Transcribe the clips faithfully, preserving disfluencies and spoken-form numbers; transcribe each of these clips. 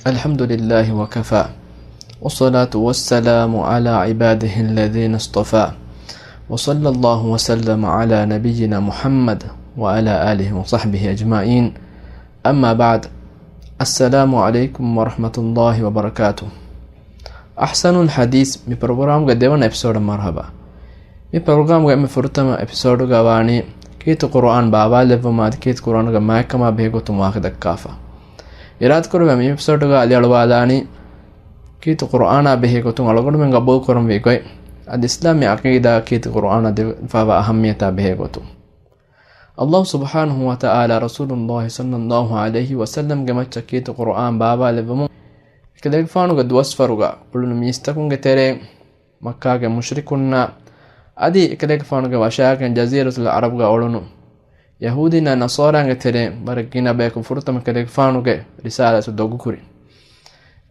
الحمد لله وكفى، والصلاة والسلام على عباده الذين اصطفى، وصلى الله وسلم على نبينا محمد وعلى آله وصحبه أجمعين. أما بعد، السلام عليكم ورحمة الله وبركاته. އަޙްސަނުލް ޙަދީޘް މި ޕްރޮގްރާމްގެ ދެވަނަ އެޕިސޯޑަށް މަރުޙަބާ. މި ޕްރޮގްރާމްގެ އެންމެ ފުރަތަމަ އެޕިސޯޑުގަ ވާނީ ކީރިތި ޤުރުއާން ބާވާލެއްވުމާ އަދި ކީރިތި ޤުރުއާނުގެ މާތްކަމާ ބެހޭ ގޮތުން ވާހަކަ ދައްކާފަ. އިރާދަކުރެއްވިޔާ މި އެޕިސޯޑުގަ އަލިއަޅުވާލާނީ ކީރިތި ޤުރުއާނާ ބެހޭ ގޮތުން އަޅުގަނޑުމެން ގަބޫލު ކުރަންވީ ގޮތް، އަދި އިސްލާމީ ޢަޤީދާ ކީރިތި ޤުރުއާނަށް ދެވިފައިވާ އަހައްމިއްޔަތާ ބެހޭ ގޮތުން. ﷲ ސުބްޙާނަހޫ ވަތަޢާލާ ރަސޫލުﷲ ޞައްލަﷲ ޢަލައިހި ވަސައްލަމްގެ މައްޗަށް ކީރިތި ޤުރުއާން ބާވާލެއްވުމުން، އެކަލޭގެފާނުގެ ދުވަސްވަރުގަ އުޅުނު މީސްތަކުންގެ ތެރެއިން މައްކާގެ މުޝްރިކުންނާ އަދި އެކަލޭގެފާނުގެ ވަށާގެން ޖަޒީރަތުލް ޢަރަބްގަ އުޅުނު ޔަހޫދީންނާ ނަޞާރާގެ ތެރެއިން ވަރަށް ގިނަ ބަޔަކު ފުރަތަމަ އެކަލޭގެފާނުގެ ރިސާލަތު ދޮގުކުރި.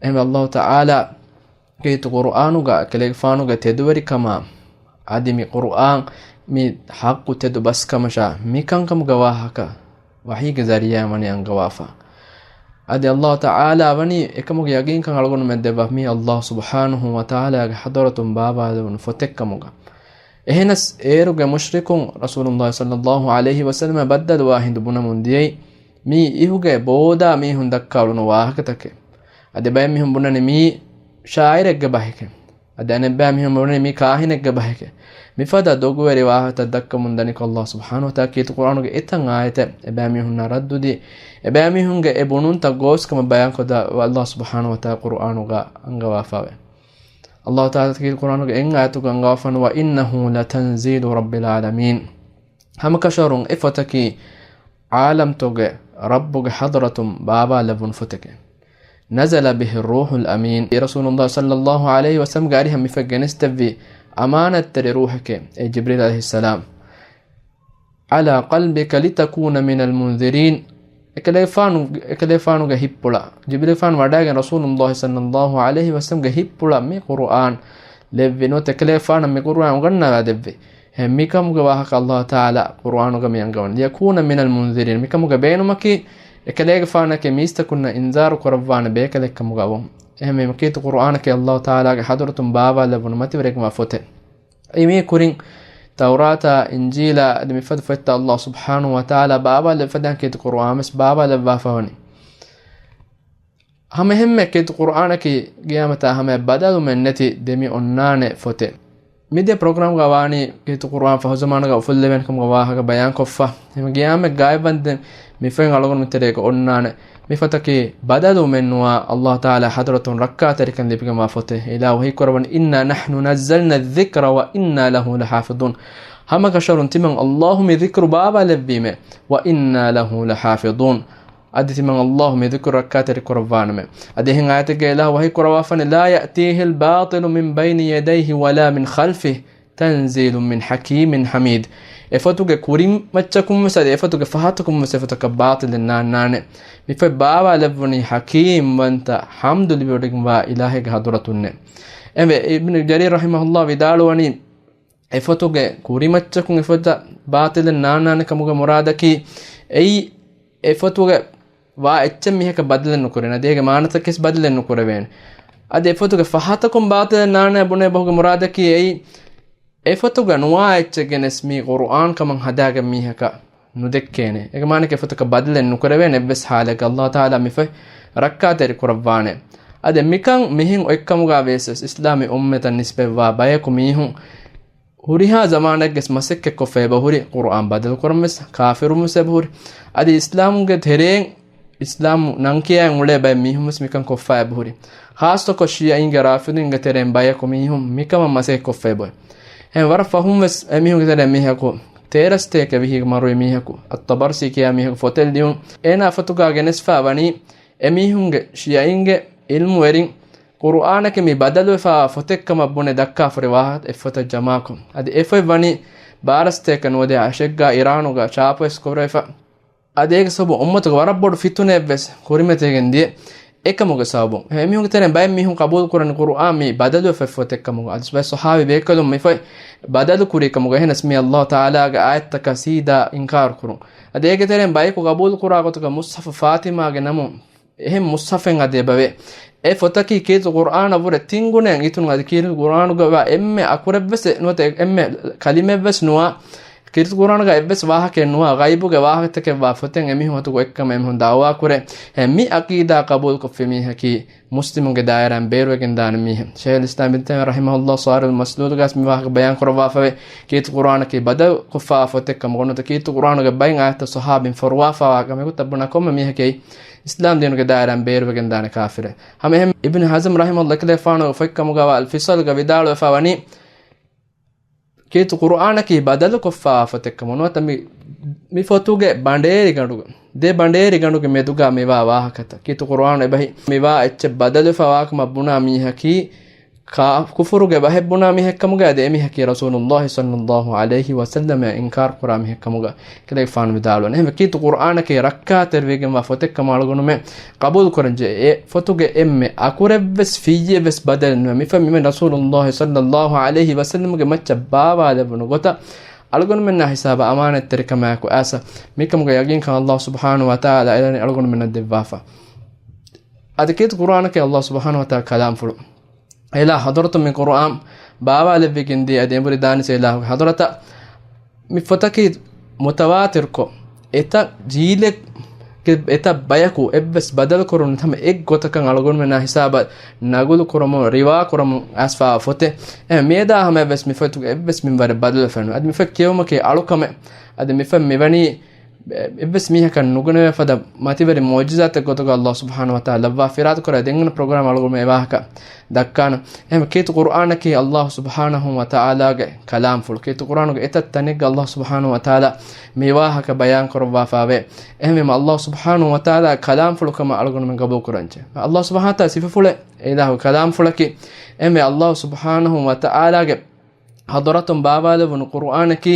އެހެންވެ ﷲ ތަޢާލާ ކީރިތި ޤުރުއާނުގަ އެކަލޭގެފާނުގެ ތެދުވެރިކަމާ އަދި މި ޤުރުއާން މި ޙައްޤު ތެދު ބަސް ކަމަށާ މި ކަންކަމުގެ ވާހަކަ ވަޙީގެ ޒަރީޢާއިން ވަނީ އަންގަވާފަ. އަދި ﷲ ތަޢާލާ ވަނީ އެކަމުގެ ޔަގީންކަން އަޅުގަނޑުމެން ދެއްވާ މީ ﷲ ސުބްޙާނަހޫ ވަތަޢާލާގެ ޙަޟްރަތުން ބާވާލެވުނު ފޮތެއްކަމުގަ. އެހެނަސް އޭރުގެ މުޝްރިކުން ރަސޫލުﷲ ޞައްލަﷲ ޢަލައިހި ވަސައްލަމަށް ބައްދަލުވާ ހިނދު ބުނަމުން ދިޔައީ، މީ އިހުގެ ބޯދާ މީހުން ދައްކާ އުޅުނު ވާހަކަތަކެއް. އަދި ބައެއް މީހުން ބުނަނީ މީ ޝާޢިރެއްގެ ބަހެކޭ. އަދި އަނެއްބައި މީހުން ބުނަނީ މީ ކާހިނެއްގެ ބަހެކޭ. މިފަދަ ދޮގުވެރި ވާހަކަތައް ދައްކަމުން ދަނިކޮށް ﷲ ސުބްޙާނަހޫ ވަތަޢާލާ ކީރިތި ޤުރުއާނުގެ އެތައް އާޔަތެއް އެބައިމީހުންނާ ރައްދުދީ، އެބައިމީހުންގެ އެ ބުނުންތައް ގޯސްކަމަށް ބަޔާންކޮށްދާ ﷲ ސުބްޙާނަހޫ ވަތަޢާލާ ޤުރުއާނުގަ އަންގަވާފައެވެ. ﷲ ތަޢާލާ ކީރިތި ޤުރުއާނުގެ އެއް އާޔަތުގަ އަންގަވާފާނު، "وإنه لتنزيل رب العالمين." ހަމަކަށަވަރުން އެ ފޮތަކީ ޢާލަމްތަކުގެ ރައްބުގެ ޙަޟްރަތުން ބާވާލެއްވުނު ފޮތެކޭ. "نزل به الروح الأمين." ރަސޫލުﷲ ޞައްލަﷲ ޢަލައިހި ވަސައްލަމްގެ އަރިހަށް މި ފޮތް ގެނެސްދެއްވީ އަމާނަތްތެރި ރޫޙެކޭ، އެ ޖިބްރީލް ޢަލައިހިއްސަލާމް. "على قلبك لتكون من المنذرين." އެކަލޭފާނު، އެކަލޭފާނުގެ ހިތްޕުޅަށް، ޖިބްރީލްފާނު ވަޑައިގެން ރަސޫލުﷲ ޞައްލަﷲ ޢަލައިހި ވަސައްލަމްގެ ހިތްޕުޅަށް މި ޤުރުއާން ލެއްވި ނުވަތަ އެކަލޭފާނަށް މި ޤުރުއާން އުނގަންނަވާ ދެއްވި. އެހެން މިކަމުގެ ވާހަކަ ﷲ ތަޢާލާ ޤުރުއާނުގަ މި އަންގަވަނީ. "ليكون من المنذرين." މިކަމުގެ ބޭނުމަކީ، އެކަލޭގެފާނަކީ މީސްތަކުންނަށް އިންޒާރު ކުރައްވާނެ ބޭކަލެއްކަމުގަ ވުން. އެހެންވެ، މި ކީރިތި ޤުރުއާނަކީ ﷲ ތަޢާލާގެ ޙަޟްރަތުން ބާވާލެއްވުނު މަތިވެރިކަމާ ފޮތެއް. އެ މީ ކުރިން ތައުރާތާ، އިންޖީލާ އަދި މިފަދަ ފޮތްތައް ﷲ ސުބްޙާނަހޫ ވަތަޢާލާ ބާވާލެއްވި ފަދައިން ކީރިތި ޤުރުއާން ވެސް ބާވާލެއްވާފަ ވަނީ. ހަމައެހެންމެ ކީރިތި ޤުރުއާނަކީ ޤިޔާމަތާ ހަމަޔަށް ބަދަލުމެއް ނެތި ދެމި އޮންނާނެ ފޮތެއް. މިދިޔަ ޕްރޮގްރާމްގަ ވާނީ ކީރިތި ޤުރުއާން ފަހުޒަމާނުގަ އުފުއްލެވޭނެ ކަމުގެ ވާހަކަ ބަޔާންކޮށްފަ. ހަމަ ޤިޔާމަތް ގާތްވަންދެން މި ފޮތް އަޅުގަނޑު ތެރޭގަ އޮންނާނެ. މި ފޮތަކީ ބަދަލުމެއް ނުވާ، ﷲ ތަޢާލާ ޙަޟްރަތުން ރައްކާތެރިކަން ލިބިގެންވާ ފޮތެއް. އިލާހު ވަޙީކުރައްވަނީ، "إنا نحن نزلنا الذكر وإنا له لحافظون." ހަމަކަށަވަރުން ތިމަން ﷲ މި ޛިކްރު ބާވާލެއްވީމޭ، "وإنا له لحافظون." އަދި ތިމަން ﷲ މި ޛިކްރު ރައްކާތެރި ކުރައްވާނަމޭ. އަދި އެހެން އާޔަތެއްގަ އިލާހު ވަޙީކުރައްވާފަނީ، "لا يأتيه الباطل من بين يديه ولا من خلفه." تنزيل من حكيم حميد. އެފޮތުގެ ކުރިމައްޗަކުން ވެސް އަދި އެފޮތުގެ ފަހަތަކުން ވެސް އެފޮތަކަށް ބާޠިލެއް ނާންނާނެ. މިފޮތް ބާވާލެއްވުނީ ޙަކީމްވަންތަ ޙަމްދު ލިބިވަޑައިގެންވާ އިލާހެއްގެ ޙަޟްރަތުންނޭ. އެވެ، އިބްނު ޖަރީރް ރަޙިމަހުﷲ ވިދާޅުވަނީ، އެފޮތުގެ ކުރިމައްޗަކުން އެފޮތަށް ބާޠިލެއް ނާންނާނެ ކަމުގެ މުރާދަކީ، އެއީ އެފޮތުގެ ވާ އެއްޗެއް މީހަކަށް ބަދަލެއް ނުކުރޭނެ. އަދި އޭގެ މާނަތަކީސް ބަދަލެއް ނުކުރެވޭނެ. އަދި އެފޮތުގެ ފަހަތަކުން ބާޠިލެއް ނާންނާނެ ބުނޭ ބަހުގެ މުރާދަކީ އެއީ، އެފޮތުގަ ނުވާ އެއްޗެއް ގެނެސް މީ ޤުރުއާން ކަމަށް ހަދާގެން މީހަކަށް ނުދެއްކޭނެ. އޭގެ މާނައަކީ އެފޮތަކަށް ބަދަލެއް ނުކުރެވޭނެ އެއްވެސް ޙާލެއްގަ. ﷲ ތަޢާލާ މި ފޮތް ރައްކާތެރި ކުރައްވާނެ. އަދި މިކަން މިހެން އޮތްކަމުގަ ވިޔަސް އިސްލާމީ އުއްމަތަށް ނިސްބަތްވާ ބަޔަކު މީހުން ހުރިހާ ޒަމާނެއްގެސް މަސައްކަތްކޮށްފަ އެބަހުރި، ޤުރުއާން ބަދަލުކުރަން ވެސް، ކާފިރުން ވެސް އެބަހުރި. އަދި އިސްލާމުގެ ތެރެއިން، އިސްލާމު ނަންކިޔައިން އުޅޭ ބައެއް މީހުން ވެސް މިކަން ކޮށްފަ އެބަހުރި. ޚާއްޞަކޮށް ޝިޔަޢީންގެ ރާފިޟީންގެ ތެރެއިން ބަޔަކު މީހުން މިކަމަށް މަސައްކަތްކޮށްފަ އެބަހުރި. އެހެން ވަރަށް ފަހުން ވެސް އެމީހުންގެ ތެރެއިން މީހަކު، ތޭރަ ސަތޭކަ ވިހިގެ މަރުވި މީހަކު، އައްޠަބަރްސީ ކިޔާ މީހަކު ފޮތެއް ލިޔުން. އޭނާ ފޮތުގަ ގެނެސްފަ ވަނީ، އެމީހުންގެ ޝިޔަޢީންގެ ޢިލްމުވެރިން ޤުރުއާނަކީ މި ބަދަލުވެފަ ފޮތެއްކަމަށް ބުނެ ދައްކާފަ ހުރި ވާހަކަ އެއްފޮތަށް ޖަމާކޮށް. އަދި އެފޮތް ވަނީ ބާރަ ސަތޭކަ ނުވަދިހަ އަށެއްގަ އިރާނުގަ ޗާޕުވެސް ކުރެވިފަ. އަދި އޭގެ ސަބަބުން އުއްމަތުގަ ވަރަށް ބޮޑު ފިތުނައެއްވެސް ކުރިމަތިވެގެން ދިޔަ. އެކަމުގެ ސަބަބުން އެމީހުންގެ ތެރެއިން ބައެއް މީހުން ޤަބޫލު ކުރަނީ ޤުރުއާން މި ބަދަލުވެފަ ފޮތެއްކަމުގަ. އަދި ބައެއް ޞަޙާބީ ބޭކަލުން މި ފޮތް ބަދަލު ކުރި ކަމުގަ. އެހެނަސް މި ﷲ ތަޢާލާގެ އާޔަތްތަކަށް ސީދާ އިންކާރު ކުރުން. އަދި އޭގެ ތެރެއިން ބަޔަކު ޤަބޫލު ކުރާ ގޮތުގަ މުޞްޙަފު ފާޠިމާގެ ނަމުން އެހެން މުޞްޙަފެއް އަދި އެބަވޭ. އެ ފޮތަކީ ކީރިތި ޤުރްއާނަށްވުރެ ތިން ގުނައިން އިތުރު އަދި ކީރިތި ޤުރްއާނުގަ ވާ އެންމެ އަކުރެއްވެސް ނުވަތަ އެންމެ ކަލިމައެއްވެސް ނުވާ، ކީރިތި ޤުރްއާނުގަ އެއްވެސް ވާހަކައެއް ނުވާ ޣައިބުގެ ވާހަކަތަކެއް ވާ ފޮތެއް އެމީހުން އަތުގަ އޮތްކަމަށް އެމީހުން ދަޢުވާކުރޭ. އެ މި ޢަޤީދާ ޤަބޫލުކޮށްފި މީހަކީ މުސްލިމުންގެ ދާއިރާއިން ބޭރުވެގެންދާނެ މީހެއް. ޝޭޚުލް އިސްލާމް އިބްނު ތައިމިއްޔާ ރަޙިމަހުﷲ ޞަރީޙުލް މަޞްލޫލުގަ މި ވާހަކަ ބަޔާން ކުރައްވާފަވޭ. ކީރިތި ޤުރްއާނަކީ ބަދަލު ކޮށްފާ ފޮތެއް ކަމަށް ނުވަތަ ކީރިތި ޤުރްއާނުގެ ބައެއް އާޔަތްތައް ޞަޙާބީން ފޮރުވާފާވާ ކަމެއް ގޮތަށް ބުނާ ކޮންމެ މީހަކީ އިސްލާމް ދީނުގެ ދާއިރާއިން ބޭރުވެގެންދާނެ ކާފިރެއް. ހަމަ އެހެން އިބްނު ޙަޒްމް ރަޙިމަހުﷲ އެކަލޭގެފާނުގެ ފޮތްކަމުގަވާ އަލް ފިޞަލްގަ ވިދާޅުވެފާ ވަނީ، ކީރިތި ޤުރުއާނަކީ ބަދަލުކޮށްފާ ފޮތެއް ކަމަށް ނުވަތަ މި، މި ފޮތުގެ ބަނޑޭރިގަނޑުގެ، ދެ ބަނޑޭރިގަނޑުގެ މެދުގަ މިވާ ވާހަކަތައް. ކީރިތި ޤުރުއާނު އެބަހި މިވާ އެއްޗެއް ބަދަލުވެފަ ވާކަމަށް ބުނާ މީހަކީ ކާ، ކުފުރުގެ ބަހެއް ބުނާ މީހެއްކަމުގަ އަދި އެމީހަކީ ރަސޫލުﷲ ޞައްލަﷲ ޢަލައިހި ވަސައްލަމައަށް އިންކާރު ކުރާ މީހެއްކަމުގަ ކަލޭގެފާނު ވިދާޅުވަނީ. އެހެންވެ ކީރިތި ޤުރުއާނަކީ ރައްކާތެރިވެގެންވާ ފޮތެއްކަމަށް އަޅުގަނޑުމެން ޤަބޫލު ކުރަންޖެހޭ. އެ ފޮތުގެ އެންމެ އަކުރެއްވެސް ފިއްޔެއްވެސް ބަދަލެއް ނުވެ، މިފަ މިމެ ރަސޫލުﷲ ޞައްލަﷲ ޢަލައިހި ވަސައްލަމަގެ މައްޗަށް ބާވާލެއްވުނު ގޮތަށް އަޅުގަނޑުމެންނާ ހިސާބަށް އަމާނަތްތެރިކަމާއެކު އައިސް މިކަމުގެ ޔަގީންކަން ﷲ ސުބްޙާނަހޫ ވަތަޢާލާ އެޅެނީ އަޅުގަނޑުމެންނަށް ދެއްވާފަ. އަދި ކީރިތި ޤުރުއާނަކީ ﷲ ސުބްޙާނަހޫ ވަތަޢާލާ ކަލާމްފުޅު. އެލާ ޙަޟްރަތުން މި ޤުރުއާން ބާވާލެއްވިގެންދިޔަ އަދި އެނބުރި ދާނީސް އެލާހުގެ ޙަޟްރަތަށް. މި ފޮތަކީ މުތަވާތިރުކޮށް، އެތައް ޖީލެއް، އެތައް ބަޔަކު އެއްވެސް ބަދަލުކުރުން ހަމަ އެއްގޮތަކަށް އަޅުގަނޑުމެންނާ ހިސާބަށް ނަގުލު ކުރަމުން، ރިވާ ކުރަމުން އައިސްފާ ފޮތެއް. އެ މިއަދާ ހަމަ އެއްވެސް މި ފޮތުގެ އެއްވެސް މިންވަރެއް ބަދަލުވެފަ ނުވޭ. އަދި މި ފޮތް ކިޔެވުމަކީ އަޅުކަމެއް. އަދި މި ފޮތް މިވަނީ އެއްވެސް މީހަކަށް ނުގުނެވޭ ފަދަ މަތިވެރި މުޢުޖިޒާތެއް ގޮތުގަ ﷲ ސުބްޙާނަހޫ ވަތަޢާލާ ލައްވާ ފިރާތުކުރާ. ދެން އަންނަ ޕްރޮގްރާމް އަޅުގަނޑުމެން އެ ވާހަކަ ދައްކާނަން. އެހެން ކީރިތި ޤުރުއާނަކީ ﷲ ސުބްޙާނަހޫ ވަތަޢާލާގެ ކަލާމްފުޅު. ކީރިތި ޤުރުއާނުގެ އެތައް ތަނެއްގަ ﷲ ސުބްޙާނަހޫ ވަތަޢާލާ މި ވާހަކަ ބަޔާން ކުރައްވާފާވޭ. އެހެންވީމަ ﷲ ސުބްޙާނަހޫ ވަތަޢާލާ ކަލާމްފުޅު ކަމަށް އަޅުގަނޑުމެން ޤަބޫލު ކުރަންޖެ. ﷲ ސުބްޙާނަހޫ ވަތަޢާލާ ސިފަފުޅެއް އެ އިލާހު ކަލާމްފުޅަކީ. އެހެންވެ ﷲ ސުބްޙާނަހޫ ވަތަޢާލާގެ ޙަޟްރަތުން ބާވާލެވުނު ޤުރުއާނަކީ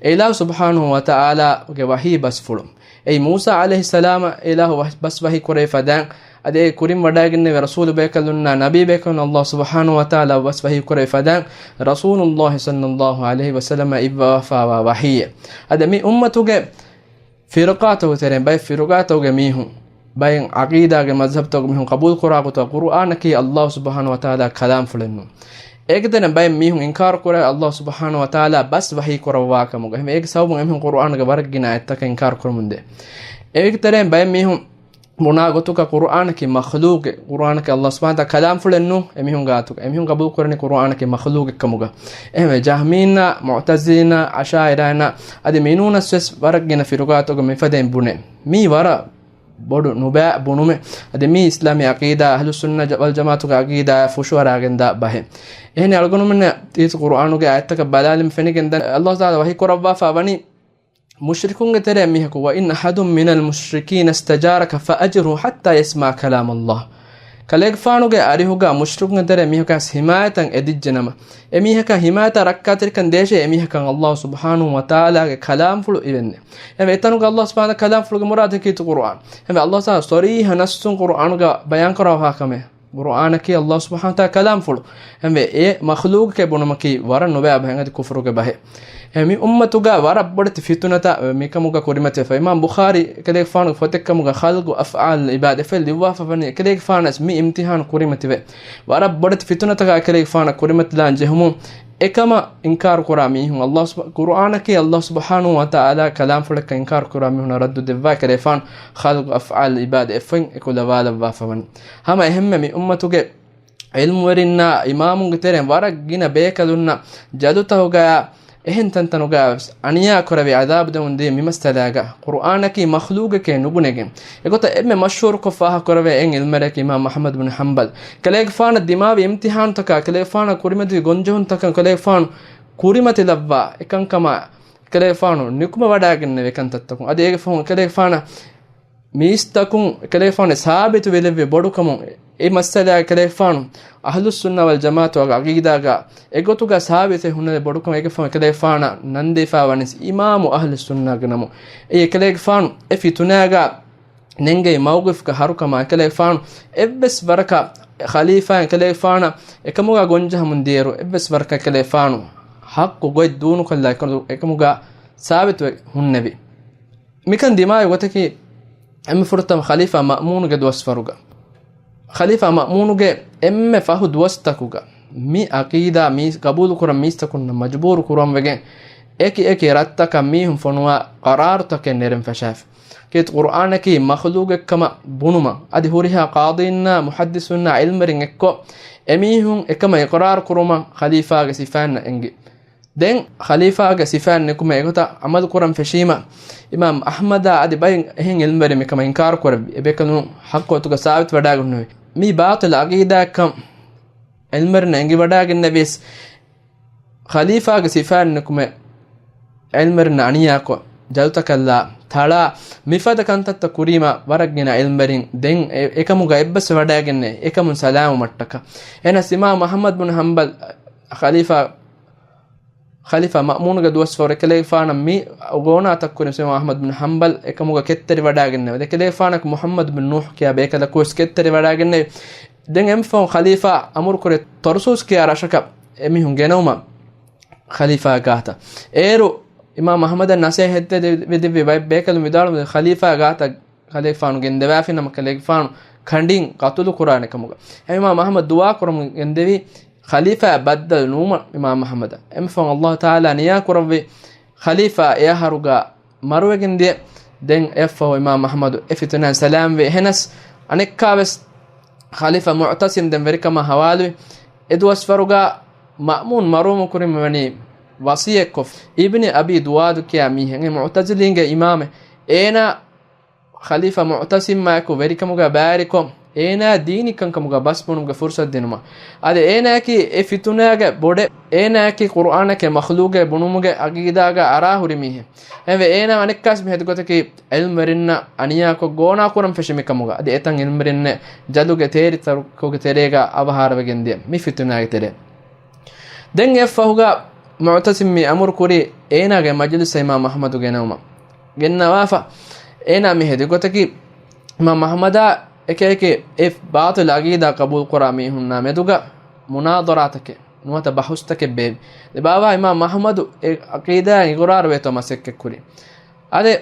އެ އިލާހު ސުބްޙާނަހޫ ވަތަޢާލާގެ ވަޙީ ބަސްފުޅު. އެއީ މޫސާ ޢަލައިހިއްސަލާމަށް އެ އިލާހު ވަ، ބަސް ވަޙީ ކުރެވި ފަދައިން، އަދި އެ ކުރިން ވަޑައިގެންނެވި ރަސޫލު ބޭކަލުންނާ ނަބީ ބޭކަލުން ﷲ ސުބްޙާނަހޫ ވަތަޢާލާ ބަސް ވަޙީ ކުރެވި ފަދައިން ރަސޫލުﷲ ޞައްލަﷲ ޢަލައިހި ވަސައްލަމަށް އިއްވާފާވާ ވަޙީއެއް. އަދި މި އުއްމަތުގެ ފިރުޤާތަކުގެ ތެރެއިން ބައެއް ފިރުޤާތަކުގެ މީހުން، ބައެއް ޢަޤީދާގެ މަޒްހަބްތަކުގެ މީހުން ޤަބޫލު ކުރާ ގޮތަށް ޤުރުއާނަކީ ﷲ ސުބްޙާނަހޫ ވަތަޢާލާ ކަލާމްފުޅެއް ނޫން. އޭގެ ތެރެއިން ބައެއް މީހުން އިންކާރު ކުރޭ ﷲ ސުބްޙާނަހޫ ވަތަޢާލާ ބަސް ވަޙީ ކުރައްވާ ކަމުގަ. އެހެންވެ އޭގެ ސަބަބުން އެމީހުން ޤުރުއާނުގެ ވަރަށް ގިނަ އާޔަތްތަކަށް އިންކާރު ކުރަމުންދޭ. އޭގެ ތެރެއިން ބައެއް މީހުން ބުނާ ގޮތުގަ ޤުރުއާނަކީ މަޚްލޫޤެއް، ޤުރުއާނަކީ ﷲ ސުބްޙާނަހޫ ވަތަޢާލާ ކަލާމްފުޅެއް ނޫން އެމީހުން ގާތުގަ. އެމީހުން ޤަބޫލު ކުރަނީ ޤުރުއާނަކީ މަޚްލޫޤެއް ކަމުގަ. އެހެންވެ ޖަހްމީންނާ، މުޢުތަޒިލީންނާ، އަޝާއިރާއިންނާ އަދި މިނޫނަސް ވެސް ވަރަށް ގިނަ ފިރުޤާތަކުގެ މިފަދައިން ބުނޭ. މީ ވަރަށް ބޮޑު ނުބައި ބުނުމެއް. އަދި މީ އިސްލާމީ ޢަޤީދާ، އަހްލުއްސުންނަ ވަލްޖަމާޢަތުގެ ޢަޤީދާ ފުށުއަރާގެންދާ ބަހެއް. އެހެނީ އަޅުގަނޑުމެންނަށް ތީސް ޤުރުއާނުގެ އާޔަތްތަކަށް ބަލާލީމަ ފެނިގެން ދަން ﷲ ތަޢާލާ ވަޙީ ކުރައްވާފާ ވަނީ، މުޝްރިކުންގެ ތެރޭ މީހަކު، وَإِنْ أَحَدٌ مِنَ الْمُشْرِكِينَ اسْتَجَارَكَ فَأَجِرْهُ حَتَّى يَسْمَعَ كَلَامَ اللَّهِ. ކަލޭގެފާނުގެ އަރިހުގަ މުޝްރިކުންގެ ތެރޭ މީހަކަސް ހިމާޔަތަށް އެދިއްޖެނަމަ، އެމީހަކަށް ހިމާޔަތާ ރައްކާތެރިކަން ދޭށޭ އެމީހަކަށް ﷲ ސުބްޙާނަހޫ ވަތަޢާލާގެ ކަލާމްފުޅު އިވެންނެ. އެހެންވެ އެތަނުގަ ﷲ ސުބްޙާނަހޫ ކަލާމްފުޅުގެ މުރާދު ކީރިތި ޤުރުއާން. އެހެންވެ ﷲ ތަޢާލާ ޞަރީޙަ ނައްޞުން ޤުރުއާނުގަ ބަޔާންކުރައްވާ ކަމެއް. ޤުރުއާނަކީ ﷲ ސުބްޙާނަހޫ ވަތަޢާލާ ކަލާމްފުޅު. އެހެންވެ އެ މަޚްލޫޤެއް ބުނުމަކީ ވަރަށް ނުބައި ބަހެއް އަދި ކުފުރުގެ ބަހެއް. އެ މި އުއްމަތުގަ ވަރަށް ބޮޑެތި ފިތުނަތައް މިކަމުގަ ކުރިމަތިވެފަ. އިމާމް ބުޚާރީ އެކަލޭގެފާނުގެ ފޮތެއްކަމުގަ ޚަލްޤު އަފްޢާލް އިބާދް އެފައި ލިޔުއްވާފަ ވަނީ އެކަލޭގެފާނަސް މި އިމްތިޙާނު ކުރިމަތިވެ، ވަރަށް ބޮޑެތި ފިތުނަތަކާ އެކަލޭގެފާނަށް ކުރިމަތިލާން ޖެހުމުން އެކަމަށް އިންކާރު ކުރާ މީހުން، ﷲ ސުބް، ޤުރުއާނަކީ ﷲ ސުބްޙާނަހޫ ވަތަޢާލާ ކަލާމްފުޅެއްކަން އިންކާރު ކުރާ މީހުނަށް ރައްދު ދެއްވާ އެކަލޭގެފާނު ޚަލްޤު އަފްޢާލް އިބާދް އެފައިން އެކުލަވާލައްވާފަ ވަނީ. ހަމަ އެހެންމެ މި އުއްމަތުގެ ޢިލްމުވެރިންނާ އިމާމުންގެ ތެރެއިން ވަރަށް ގިނަ ބޭކަލުންނަށް ޖަލުތަކުގައި އެހެން ތަންތަނުގައި ވެސް އަނިޔާ ކުރެވި ޢަޛާބު ދެމުން ދިޔަ މި މައްސަލާގަ ޤުރުއާނަކީ މަޚްލޫޤެކޭ ނުބުނެގެން އެގޮތަށް އެންމެ މަޝްހޫރުކޮށް ފާހަގަކުރެވޭ އެއް ޢިލްމުވެރިޔަކީ އިމާމް އަޙްމަދު ބިން ޙަންބަލް. ކަލޭގެފާނަށް ދިމާވި އިމްތިޙާނުތަކާ ކަލޭގެފާނަށް ކުރިމަތިވި ގޮންޖެހުންތަކަށް ކަލޭގެފާނު ކުރިމަތިލައްވާ އެކަންކަމާ ކަލޭގެފާނު ނިކުމެވަޑައިގެންނެވި ކަންތައްތަކުން އަދި އޭގެ ފަހުން ކަލޭގެފާނަށް މީސްތަކުން ކަލޭގެފާނު ސާބިތުވެލެއްވި ބޮޑުކަމުން، އެ މައްސަލާއަށް ކަލޭގެފާނު އަހްލުއްސުންނަ ވަލްޖަމާޢަތުގެ ޢަޤީދާގަ އެގޮތުގަ ސާބިތުވެ ހުންނަ ބޮޑުކަމަށް އޭގެ ފަހުން ކަލޭގެފާނަށް ނަންދީފާ ވަނީސް އިމާމު އަހްލުއްސުންނަގެ ނަމުން. އެއީ ކަލޭގެފާނު އެ ފިތުނާގަ ނެންގެވި މައުޤިފްގެ ހަރުކަމާ ކަލޭގެފާނު އެއްވެސް ވަރަކަށް ޚަލީފާއިން ކަލޭގެފާނަށް އެކަމުގަ ގޮންޖެހުމުން ދިޔައިރު އެއްވެސް ވަރަކަށް ކަލޭގެފާނު ޙައްޤު ގޮތް ދޫނުކޮށްލާ އެކަމުގަ ސާބިތުވެ ހުންނެވި. މިކަން ދިމާވި ގޮތަކީ، އެންމެ ފުރަތަމަ ޚަލީފާ މައުމޫނުގެ ދުވަސްވަރުގަ، ޚަލީފާ މައުމޫނުގެ އެންމެ ފަހު ދުވަސްތަކުގަ މި ޢަޤީދާ މީ ޤަބޫލުކުރަން މީސްތަކުންނަށް މަޖުބޫރުކުރަންވެގެން، އެކި އެކި ރަށްތަކަށް މީހުން ފޮނުވާ ޤަރާރުތަކެއް ނެރެން ފަށާފި. ކީރިތި ޤުރްއާނަކީ މަޚްލޫޤެއްކަމަށް ބުނުމަށް، އަދި ހުރިހާ ޤާޟީންނާ މުޙައްދިޘުންނާ ޢިލްމުވެރިން އެއްކޮށް، އެމީހުން އެކަމަށް އިޤްރާރު ކުރުމަށް ޚަލީފާގެ ސިފައިންނަށް އެންގި. ދެން ޚަލީފާގެ ސިފައިން ނިކުމެ އެގޮތަށް ޢަމަލު ކުރަން ފެށީމަ، އިމާމް އަޙްމަދާ އަދި ބައެއް އެހެން ޢިލްމުވެރިން މިކަމަށް އިންކާރު ކުރެއްވި. އެބޭކަލުން ޙައްޤު އޮތުގަ ސާބިތު ވަޑާގެންނެވި. މީ ބާޠިލް ޢަޤީދާއެއްކަން ޢިލްމުވެރިންނަށް އެނގިވަޑާގެންނެވިޔަސް، ޚަލީފާގެ ސިފައިން ނިކުމެ ޢިލްމުވެރިންނަށް އަނިޔާކޮށް، ޖަލުތަކަށްލާ، ތަޅާ، މިފަދަ ކަންތައްތައް ކުރީމަ ވަރަށް ގިނަ ޢިލްމުވެރިން ދެން އެ، އެކަމުގަ އެއްބަސްވެ ވަޑާގެންނެވި. އެކަމުން ސަލާމަތްވުމަށްޓަކާ. އެހެނަސް އިމާމް އަޙްމަދު ބިން ޙަންބަލް ޚަލީފާ، ޚަލީފާ މައުމޫނުގެ ދުވަސްވަރު އެކަލޭގެފާނަށް މި ގޯނާތައް ކުރި އިމާމް އަޙްމަދު ބިން ޙަންބަލް އެކަމުގަ ކެތްތެރި ވަޑާގެންނެވި. އެކަލޭގެފާނަކު މުޙައްމަދު ބިން ނޫޙް ކިޔާ ބޭކަލަކުވެސް ކެތްތެރި ވަޑާގެންނެވި. ދެން އެމެފަހުން ޚަލީފާ އަމުރުކުރި ތަރުސޫސް ކިޔާ ރަށަކަށް އެމީހުން ގެނައުމަށް ޚަލީފާ ގާތަށް. އޭރު އިމާމް އަޙްމަދަށް ނަޞޭޙަތް ދެ-، ދެ-، ދެއްވި ބައެއް ބޭކަލުން ވިދާޅުވި ޚަލީފާ ގާތަށް ކަލޭގެފާނު ގެންދެވާފިނަމަ ކަލޭގެފާނު ކަނޑިން ޤަތުލު ކުރާނެ ކަމުގަ. އެމީ އިމާމް އަޙްމަދު ދުޢާ ކުރަމުން ގެންދެވީ ޚަލީފާ ބައްދަލު ނުވުމަށް އިމާމް އަޙްމަދަށް. އެމެފަހުން ﷲ ތަޢާލާ ނިޔާ ކުރައްވި ޚަލީފާ އެއަހަރުގަ މަރުވެގެން ދިޔަ. ދެން އެއަށްފަހު އިމާމް އަޙްމަދު އެ ފިތުނައިން ސަލާމްވި. އެހެނަސް އަނެއްކާވެސް ޚަލީފާ މުޢުތަޞިމް ދެން ވެރިކަމާ ހަވާލުވި. އެ ދުވަސްވަރުގަ މައުމޫން މަރުވުމު ކުރިން ވަނީ ވަޞިއްޔަތްކޮށް އިބްނި އަބީ ދުވާދު ކިޔާ މީހެއް، އެ މުޢުތަޒިލީންގެ އިމާމެއް. އޭނާ ޚަލީފާ މުޢުތަޞިމާއެކު ވެރިކަމުގަ ބައިވެރިކޮށް، އޭނާ ދީނީ ކަންކަމުގަ ބަސް ބުނުމުގެ ފުރުޞަތު ދިނުމަށް. އަދި އޭނާއަކީ އެ ފިތުނާގެ ބޮޑެއް، އޭނާއަކީ ޤުރްއާނަކީ މަޚްލޫޤެއް ބުނުމުގެ ޢަޤީދާގަ އަރާ ހުރި މީހެއް. އެހެންވެ އޭނާ އަނެއްކާސް މި ހެދި ގޮތަކީ ޢިލްމުވެރިންނަށް އަނިޔާކޮށް ގޯނާ ކުރަން ފެށި މިކަމުގަ. އަދި އެތަން ޢިލްމުވެރިންނެއް ޖަލުގެ ތޭރިތަކުގެ ތެރޭގަ އަވަހާރަވެގެން ދިޔަ މި ފިތުނާގެ ތެރޭ. ދެން އެއަށްފަހުގަ މުޢުތަޞިމް މި އަމުރު ކުރީ އޭނާގެ މަޖިލިސްއަށް އިމާމް އަޙްމަދު ގެނައުމަށް. ގެންނަވާފަ އޭނާ މި ހެދި ގޮތަކީ އިމާމް އަޙްމަދާ އެކި އެކި އެ ބާޠިލް ޢަޤީދާ ޤަބޫލުކުރާ މީހުންނާ މެދުގަ މުނާޟަރާތަކެއް ނުވަތަ ބަޙުސްތަކެއް ބޭއްވި. ދެ ބާވާ އިމާމް އަޙްމަދު އެ ޢަޤީދާއަށް އިޤުރާރުވޭތޯ މަސައްކަތްކުރި. އަދި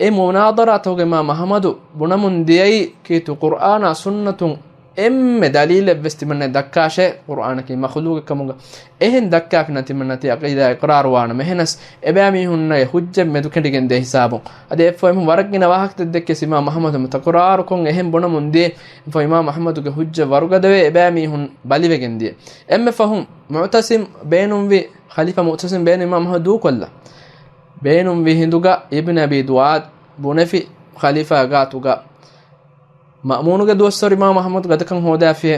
އެ މުނާޟަރާތަކުގަ އިމާމް އަޙްމަދު ބުނަމުން ދިޔައީ ކީރިތި ޤުރްއާނާ ސުންނަތުން އެންމެ ދަލީލެއްވެސް ތިމަންނަ ދައްކާށޭ ޤުރްއާނަކީ މަޚްލޫޤެއް ކަމުގަ. އެހެން ދައްކާފިނަމަ ތިމަންނަ ތި ޢަޤީދާ އިޤްރާރުވާނަމަ. އެހެނަސް އެބައިމީހުންނަށް އެ ޙުއްޖަތް މެދުކެނޑިގެން ދޭ ހިސާބުން. އަދި އެއަށްފަހު އެމީހުން ވަރަށް ގިނަ ވާހަކަތައް ދެއްކިޔަސް އިމާމް އަޙްމަދު ތަކުރާރުކޮށް އެހެން ބުނަމުން ދިޔަ. އެއަށްފަހު އިމާމް އަޙްމަދުގެ ޙުއްޖަތް ވަރުގަދަވެ އެބައިމީހުން ބަލިވެގެން ދިޔަ. އެންމެ ފަހުން މުޢުތަޞިމް ބޭނުންވި، ޚަލީފާ މުޢުތަޞިމް ބޭނުން އިމާމް އަޙްމަދު ދޫކޮށްލަ. ބޭނުންވި ހިނދުގަ އިބްނު އަބީ ދުޢާދު ބުނެފި ޚަލީފާ ގާތުގަ މައުމޫނުގެ ދުވަސްވަރު އިމާމް އަޙްމަދު ގަދަކަން ހޯދާފިޔޭ.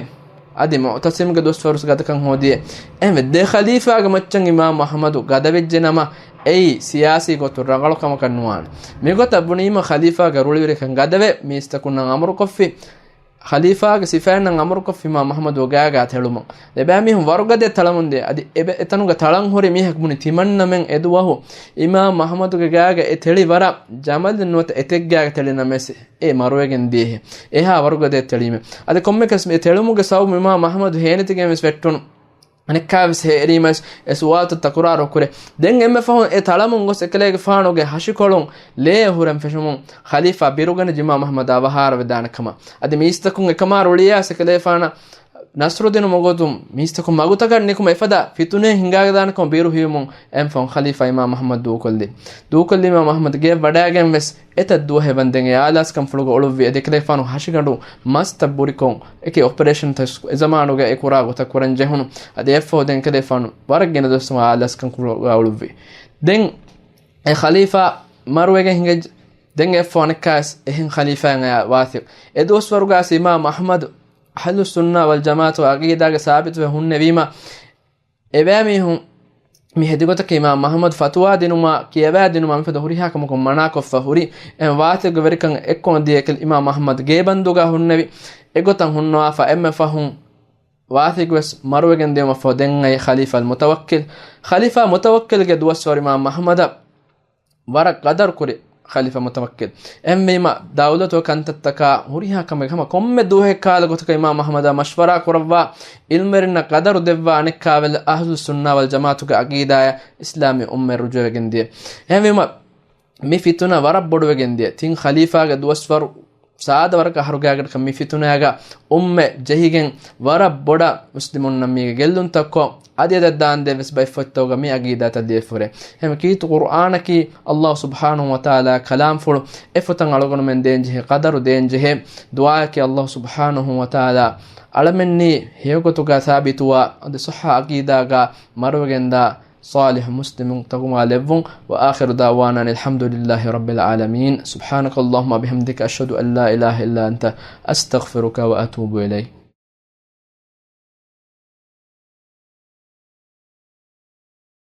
އަދި މުޢުތަޞިމްގެ ދުވަސްވަރު ގަދަކަން ހޯދިޔޭ. އެހެންވެ ދެ ޚަލީފާގެ މައްޗަށް އިމާމް އަޙްމަދު ގަދަވެއްޖެ ނަމަ، އެއީ ސިޔާސީ ގޮތުން ރަނގަޅު ކަމަކަށް ނުވާނެ. މިގޮތަށް ބުނީމަ ޚަލީފާގެ ރުޅިވެރިކަން ގަދަވެ މީސްތަކުންނަށް އަމުރުކޮށްފި. ޚަލީފާގެ ސިފައިންނަށް އަމުރުކޮށްފި އިމާމް އަޙްމަދު ގާގާ ތެޅުމުން. އެބައިމީހުން ވަރުގަދަ ތަޅަމުން ދިޔަ. އަދި އެބަ-، އެތަނުގަ ތަޅަން ހުރި މީހަކު ބުނި ތިމަންނަމެން އެދުވަހު އިމާމް އަޙްމަދުގެ ގާގަ އެ ތެޅި ވަރަށް ޖަމަލެއް ނުވަތަ އެތެއްގާގަ ތެޅި ނަމަވެސް އެ މަރުވެގެން ދިޔަހެ. އެހާ ވަރުގަދަ ތެޅީމެ. އަދި ކޮންމެކަސް އެ ތެޅުމުގެ ސަބަބު އިމާމް އަޙްމަދު ހޭނެތިގެން ވެސް ވެއްޓުނު. އަނެއްކާވެސް ހޭރީމަސް އެ ސުވާލުތައް ތަކުރާރު ކުރޭ. ދެން އެންމެ ފަހުން އެ ތަޅަމުން ގޮސް އެކަލޭގެފާނުގެ ހަށިކޮޅުން ލޭ އެހުރެން ފެށުމުން ޚަލީފާ ބިރުގަނެ އިމާމް އަޙްމަދަށް އަވަހާރަވެދާނެ ކަމަށް. އަދި މީސްތަކުން އެކަމާ ރުޅިއައިސް އެކަލޭގެފާނަށް ނަޞްރު ދިނުމުގެ ގޮތުން މީސްތަކުން މަގުތަކަށް ނިކުމެ އެފަދަ ފިތުނައެއް ހިނގާގެދާނެ ކަމަށް ބިރު ހިވުމުން އެންމެ ފަހުން ޚަލީފާ އިމާމް އަޙްމަދު ދޫކޮށްލި. ދޫކޮށްލި އިމާމް އަޙްމަދު ގެއަށް ވަޑާގެން ވެސް އެތައް ދުވަހެއް ވަންދެން އެ އާލާސްކަންފުޅުގަ އުޅުއްވި. އަދި އެކަލޭގެފާނު ހަށިގަނޑު މަސްތައް ބުރިކޮށް އެކި އޮޕަރޭޝަންތައް އެ ޒަމާނުގަ އެ ކުރާ ގޮތަށް ކުރަން ޖެހުނު. އަދި އެއަށްފަހު ދެން އެކަލޭގެފާނު ވަރަށް ގިނަ ދުވަސް އާލާސްކަންފުޅުގަ އުޅުއްވި. ދެން އެ ޚަލީފާ މަރުވެގެން ހިނގައްޖެ. ދެން އެއަށްފަހު އަނެއްކާވެސް އެހެން ޚަލީފާއެއް އަޔާ ވާތި. އެ ދުވަސްވަރުގަސް އިމާމް އަޙްމަދު އަހްލުއްސުންނާ ވަލްޖަމާޢަތުގެ ޢަޤީދާގެ ސާބިތުވެ ހުންނެވީމަ، އެބައިމީހުން މި ހެދިގޮތަކީ އިމާމް އަޙްމަދު ފަތުވާ ދިނުމާ، ކިޔަވާ ދިނުމާ މިފަދަ ހުރިހާ ކަމަކުން މަނާކޮށްފަ ހުރި. އެހެން ވާތިގެ ވެރިކަން އެއްކޮށް ދިޔަ އެކަލޭ އިމާމް އަޙްމަދު ގޭބަންދުގަ ހުންނެވި. އެގޮތަށް ހުންނަވާފަ އެންމެ ފަހުން ވާތިގެ ވެސް މަރުވެގެން ދިޔުމަށްފަހު ދެން އައީ ޚަލީފާ އަލް މުތަވައްކިލް. ޚަލީފާ މުތަވައްކިލްގެ ދުވަސްވަރު އިމާމް އަޙްމަދަށް ވަރަށް ޤަދަރު ކުރި ޚަލީފާ މުތަވައްކިލް. އެހެންވީމަ، ދައުލަތުގެ ކަންތައްތަކާ ހުރިހާ ކަމެއް ހަމަ ކޮންމެ ދުވަހެއް ކާލަ ގޮތަކަށް އިމާމް އަޙްމަދާ މަޝްވަރާ ކުރައްވާ، ޢިލްމުވެރިންނަށް ޤަދަރު ދެއްވާ އަނެއްކާވެލެ އަހްލުއްސުންނާ ވަލްޖަމާޢަތުގެ ޢަޤީދާއަށް އިސްލާމީ އުއްމަތް ރުޖޫޢަވެގެން ދިޔަ. އެހެންވީމަ، މި ފިތުނަ ވަރަށް ބޮޑުވެގެން ދިޔަ. ތިން ޚަލީފާގެ ދުވަސްވަރު ސާދަ ވަރަކަށް އަހަރުގާގަޑަކަށް މި ފިތުނައިގަ އުއްމަތް ޖެހިގެން ވަރަށް ބޮޑަށް މުސްލިމުންނަށް މީގެ ގެއްލުންތައްކޮށް އަދި އަދަށް ދާންދެން ވެސް ބައެއް ފޮތްތަކުގަ މި އަގީދާތައް ލިޔެފަ ހުރޭ. އެހެން ކީރިތި ޤުރްއާނަކީ ﷲ ސުބްޙާނަހޫ ވަތަޢާލާ ކަލާމްފުޅު. އެ ފޮތަށް އަޅުގަނޑުމެން ދޭންޖެހޭ ޤަދަރު ދޭންޖެހޭ ދުޢާއަކީ ﷲ ސުބްޙާނަހޫ ވަތަޢާލާ އަޅަމެންނީ ހެޔޮގޮތުގަ ސާބިތުވާ އަދި ޞައްޙަ އަގީދާގަ މަރުވެގެންދާ ޞާލިޙު މުސްލިމުންތަކުގަ ލެއްވުން. وآخر دعوانا أن الحمد لله رب العالمين. سبحانك اللهم وبحمدك، أشهد أن لا إله إلا أنت، أستغفرك وأتوب إليك.